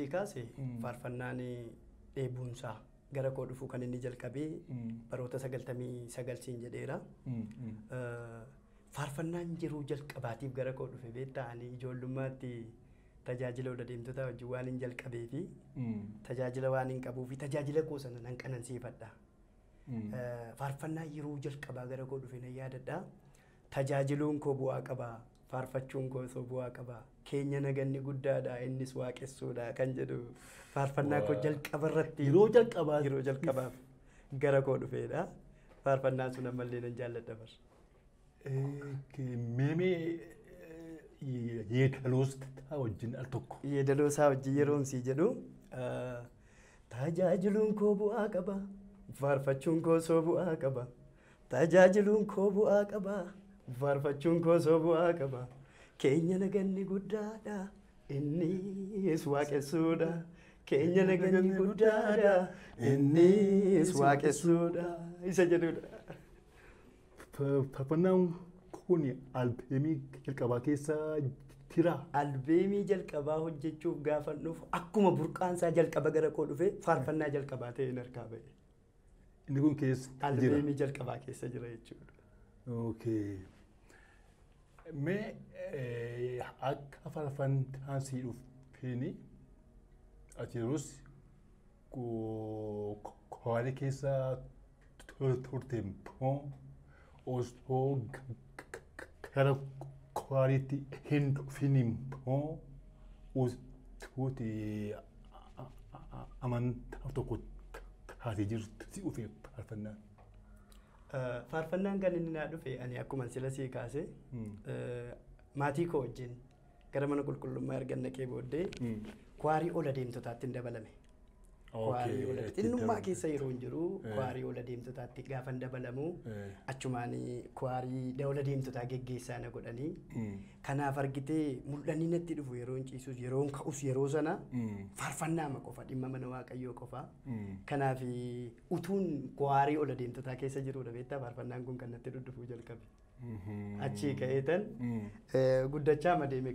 sii kaase, faarfannaan dheebuunsaa gara koo dhufuu kan inni jalqabee baroota 99 siin jedheera. Faarfannaan jiruu jalqabaatiif gara koo dhufe beektaa, ani ijoollummaatti tajaajila ola deemtotaa wajjin waan hin jalqabee fi tajaajila waan hin qabuu fi tajaajila koo sana nan qanansiifadha. Faarfannaan yeroo jalqabaa gara koo dhufe nan yaadadha. Tajaajiluun koo bu'aa qaba. Faarfachuun koo osoo bu'aa qaba. Keenya naganni guddaadha, innis waaqessuudha kan jedhu faarfannaa koo jalqaba irratti Yeroo jalqabaa. Yeroo jalqabaaf gara koo dhufeedha. Faarfannaan sun ammallee nan jaalladha bar. Meemee yeedaloos wajjin al tokko. Yeedaloo isaa wajjin yeroon sii jedhu, tajaajiluun koo bu'aa qaba. Faarfachuun koo osoo bu'aa qaba. Tajaajiluun koo bu'aa qaba. Faarfachuun koo osoo bu'aa qaba. Keenya naganni guddaadha, innis waaqessuudha. Keenya naganni guddaadha, innis waaqessuudha. Isa jedhudha. Faarfannaan kun albeemii jalqabaa keessa jira. Albeemii jalqabaa hojjechuuf gaafa dhufu, akkuma burqaansaa jalqaba gara koo dhufe, faarfannaa jalqabaa ta'een harkaa ba'e. Inni kun keessa jira. Albeemii jalqabaa keessa jira jechuudha. Okay. Mee akka faarfannaan sii dhufeeni ati yeroos kwaarii keessa turte moo osoo gara kwaariitti hin dhufin moo utuuti amantaa tokko taatee jirtu si dhufe faarfannaan? Faarfannaan kan inni naa dhufe, ani akkuma sila sii kaase, maatii koo wajjin gara mana qulqullummaa erga naqee booddee kwaarii ola deemtotaatti hin dabalame. Kwaarii ola xinnummaa keessa yeroo hin jiru kwaarii ola deemtotaatti gaafa hin dabalamu, achumaan kwaarii ola deemtotaa geggeessaa na godhanii. Kanaaf argitee, mul'anni natti dhufu yeroo hin ciisus, yeroo hin ka'us, yeroo sana faarfannaama qofa, dhimma mana Waaqayyoo qofa. Kanaaf utuun kwaarii ola deemtotaa keessa jirudha beektaa faarfannaan kun kan natti dhufuu jalqabe. Achii ka'eetan guddachaa madeeme.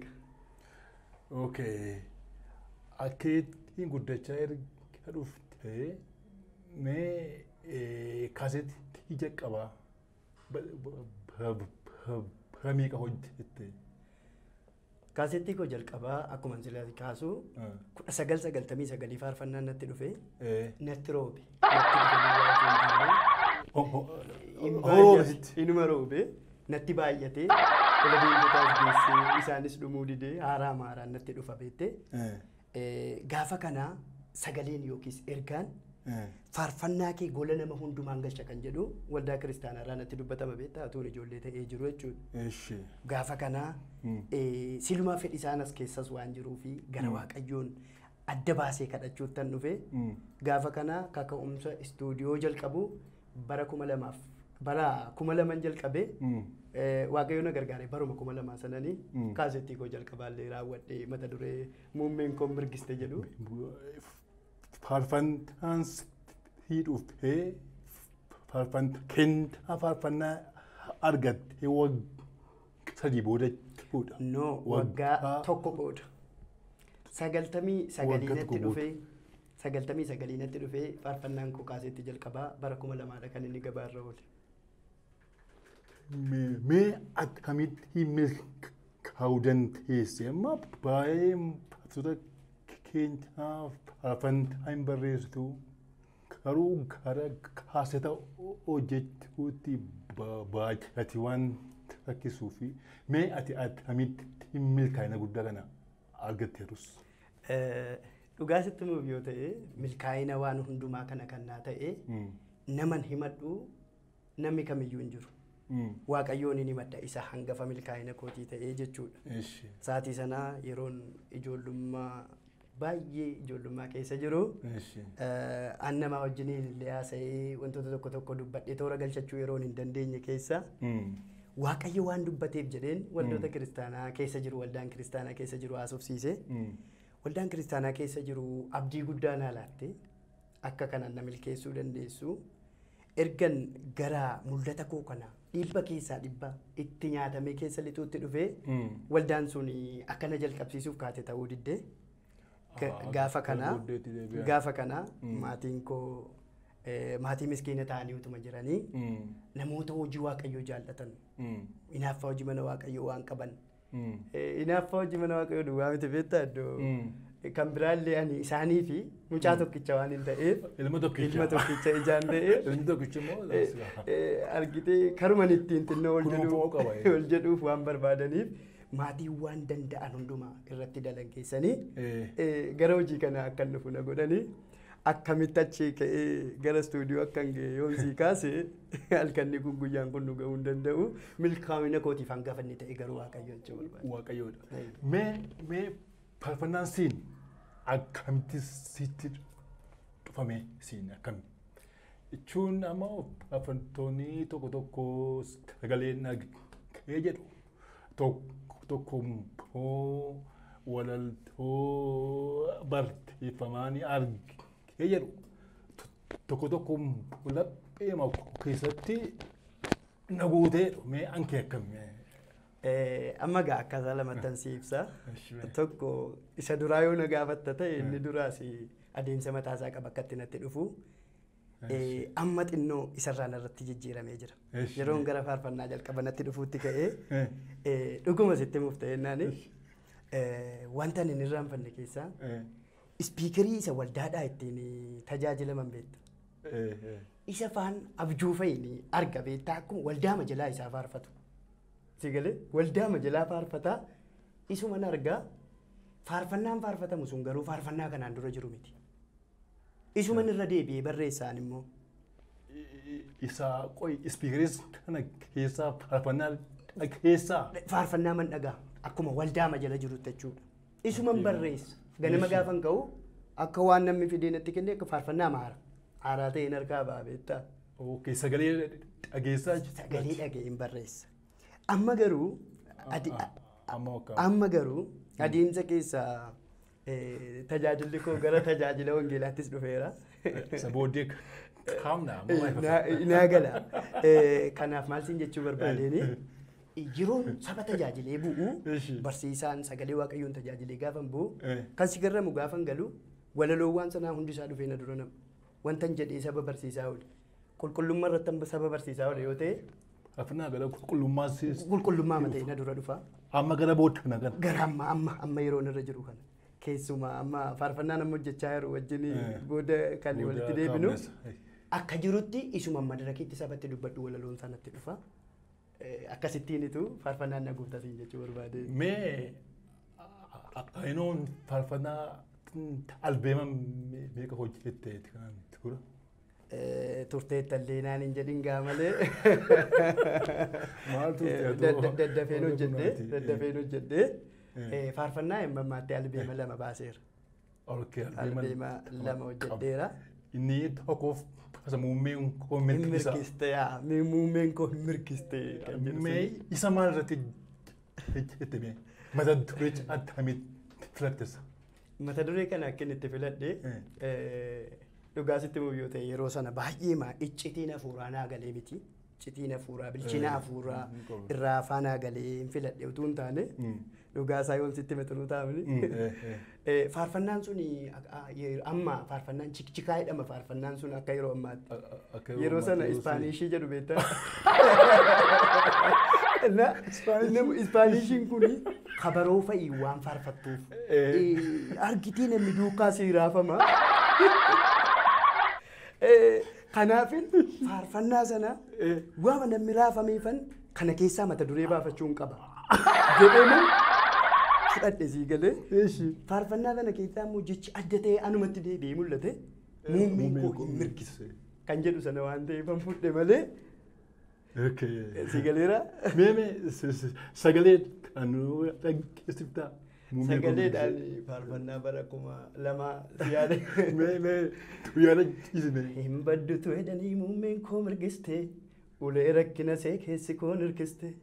Okay. Akkeettiin guddachaa erga dhuftee, mee kaasetti jalqabaa bara meeqa hojjette? Kaasettii koo jalqabaa akkuma sila kaasu 1999 faarfannaan natti dhufe, natti roobe. Natti dhufe duwwaa otoo hin taane, Roobisitti. Inuma roobe, natti baay'atee, ola deemtotaas geessee, isaanis dhumuu didee, haaraa maaraan natti dhufa beektee. Gaafa kana sagaleen yookiis ergaan faarfannaa kee gola nama hundumaan galcha kan jedhu waldaa kiristaanaa irraa natti dubbatama beektaa, atuun ijoollee ta'ee jiru jechuudha. Gaafa kana silumaa fedhi isaan as keessas waan jiruu fi gara Waaqayyoon adda baasee kadhachuuttan dhufe. Gaafa kana kaka'umsa istuudiyoo jalqabu bara 2000f bara 2000 jalqabee, Waaqayyoon na gargaare, baruma 2000 sananii kaasettii koo jalqabaallee raawwadhee, mata duree "Muummeen koo mirgiste" jedhu. Faarfannaan sii dhuftee, kennaa faarfannaa argattee waggaa 3 booda jechuudha. No, waggaa tokko booda. 99 Waggaa natti tokko booda. dhufee, 99 natti dhufee, faarfannaan koo kaasetti jalqabaa bara 2000dha kan inni gabaarra oole. Mee akkamitti milkaa'uu dandeesse? Amma baay'ee faarfattoota keenyaa faarfannaa hin barreessitu. Garuu gara kaaseta hojjechuutti baay'ate waan rakkisuu fi mee ati akkamitti milkaa'ina guddaa kana argatteerus? Dhugaa sitti himuuf yoo ta'e, milkaa'ina waan hundumaa kana kan naa ta'e naman himadhu namni kamiyyuu hin jiru. Waaqayyoon hin himadha, isa hangafa milkaa'ina kootii ta'ee jechuudha. Sa'aatii sanaa yeroon ijoollummaa, baay'ee ijoollummaa keessa jiru, an namaa wajjiniin illee haasa'ee wantoota tokko tokko dubbadhee toora galchachuu yeroon hin dandeenye keessa, Waaqayyo waan dubbateef jedheen waldoota kiristaanaa keessa jiru, waldaan kiristaanaa keessa jiru haasofsiise. Waldaan kiristaanaa keessa jiru abdii guddaa naa laatte, akka kanaan na milkeessuu dandeessu. Ergan gara mul'ata koo kana 100% itti nyaatamee keessa lixuutti dhufee, waldaan sun akkana jalqabsiisuuf kaate ta'uu diddee. Gaafa kana gaafa kana maatiin koo maatii miskiina ta'anii utuma jiranii namoota hojii Waaqayyoo jaallatan, hinaaffaa hojii mana Waaqayyoo waan qaban, hinaaffaa hojii mana Waaqayyoo duwwaa miti beektaa, iddoo kan biraallee ani isaanii fi mucaa tokkicha waan hin ta'eef, Ilma tokkicha. Ilma tokkicha ijaan ta'eef Ilmi tokkichi immoo argitee karuman ittiin xinnoo ol Kunuunfamuu qaba, jedhuuf ol jedhuuf waan barbaadaniif maatiin waan danda'an hundumaa irratti dalangeessanii gara hojii kana akkan dhufu na godhanii. Akkamitti achi ka'ee gara istuudiyoo akkan ga'e yoon sii kaase halkanni kun guyyaan kun nu ga'uu hin danda'u. Milkaa'ina kootiif hangafa inni ta'e garuu Waaqayyo jechuu barbaada. Waaqayyoodha. Mee faarfannaan siin akkamitti sitti dhufame, siin akkami? Jechuun amma faarfattoonni tokko tokko sagalee dhagee jedhu, tokko tokko immoo walaloo barreeffamaanii argee jedhu, tokko tokko immoo lapheema keessatti na guutee jedhu. Mee ankee akkami? Amma gaa akkaataa lamattan si ibsa. Tokko isa duraa yoo na gaafatta ta'e, inni duraas adeemsa mataasaa qaba akkatti natti dhufu. Amma xinnoo isarraa narratti jijjiiramee jira. Yeroon gara faarfannaa jalqaba natti dhufuutti ka'ee dhuguma sitti himuuf ta'e naani wanta ani hin irraanfanne keessaa ispiikerii isa waldaadhaa ittiin tajaajilaman beekta. Isa faan abjuu fa'iin arga beektaa, akkuma waldaa majalaa isaa faarfatu. Si galee waldaa majalaa faarfataa isuman argaa, faarfannaan faarfatamu sun garuu faarfannaa kanaan dura jiru miti. Isuman irra deebi'ee barreessaan immoo. Isa qoy ispiikeris kana keessaa faarfannaa keessaa. Faarfannaa man dhagaa akkuma waldaa majala jirutti jechuudha. Isuman barreessa. Ganama gaafan ka'u akka waan namni fidee natti kenne akka faarfannaa maara. Haaraa ta'een harkaa ba'a beektaa. Okay, sagalee dhageessaa. Sagalee dhaga'een barreessa. Amma garuu Amma akka. Amma garuu adeemsa keessa tajaajilli koo gara tajaajila wangeelaattis dhufeera. Isa booddee kaamna. Naa gala. Kanaaf maal siin jechuu barbaadeeni, yeroon saba tajaajilee bu'u, barsiisaan sagalee Waaqayyoon tajaajilee gaafan bu'u, kan si garramu gaafan galu walaloowwan sanaa hundi isaa dhufee na dura nama. Wantan jedhee saba barsiisaa oole. Qulqullummaa irratti saba barsiisaa oole yoo ta'e, Faarfannaa gara qulqullummaa qulqullummaa matee na dura dhufa. Amma gara booda kana gara. Gara amma yeroon irra jiru kana. Keessumaa amma faarfannaan amma hojjechaa jiru wajjin booda kan walitti deebinu. Akka jirutti isuma madarakiitti sabatti dubbadhu walaloon sanatti dhufa. Akkasittiinitu faarfannaan na guuttasiin jechuu barbaade. Mee ayinoon faarfannaa albeema meeqa hojjette kanaan dura? Turteettallee naan hin jedhin gaa malee. Maal turte? Daddafeen hojjedhee daddafeen hojjedhee faarfannaa hin mammaatti albeema 2 baaseera. Albeema 2 hojjedheera. Inni tokkoof isa muummeen koo mirkisa. Mirkiste yaa, muummeen koo hin mirkiste kan jedhu. Mee isa maal irratti hojjette, mee mata duree akkamitti filattessa? Mata duree kana akka inni itti filadhe, dhugaa sitti himuuf yoo ta'e, yeroo sana baay'ee maa iccitiin hafuuraa naa galee miti. Iccitiin hafuuraa, bilchina hafuuraa irraa afaan naa galee hin filadhe utuu hin taane, dhugaa isaa yoon sitti hime xuruu taa'amni. Faarfannaan sun amma faarfannaan chikchikaa jedhama, faarfannaan sun akka yeroo ammaatti. Yeroo sana Ispaanishii jedhu beektaa. Ispaanishiin kun kabaroo fa'i waan faarfattuuf. Argitii namni duukaa sii raafama. Kanaafin faarfannaa sana waama namni raafameefan kana keessaa mata duree baafachuu hin qaba jedhee fudhadhe, sii galee. Faarfannaa kana keessaa immoo jechi adda ta'e anumatti deebi'ee mul'ate. Muummeen koo hin mirkise kan jedhu sana waan ta'eef fudhe malee. Sii galeera. Mee sagalee anu dhageessiftaa? Sagaleedhaan faarfannaa bara 2000 si yaada. Mee yaada isime. Hin baddutu jedhanii muummeen koo mirgiste, ulee rakkina see keessi koo hirkiste,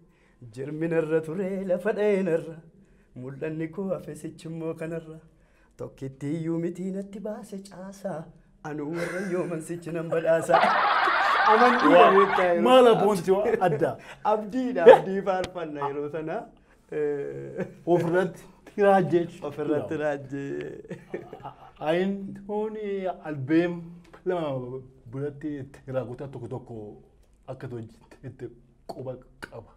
jirminarra ture lafa dha'eenarra, mul'anni koo hafe sichimmoo kanarra, tokkitti iyyuu mitii natti baase caasaa, anuu warra yooman sichi nan badhaasa. Amantiidha beektaa yeroo. Maal abboonti adda. Abdiidha, abdii faarfanna yeroo sana. Ofirratti raajjee. Ofirratti raajjee. Ayintoon albeem lama biratti raagota tokko tokko akka itti quba qaba.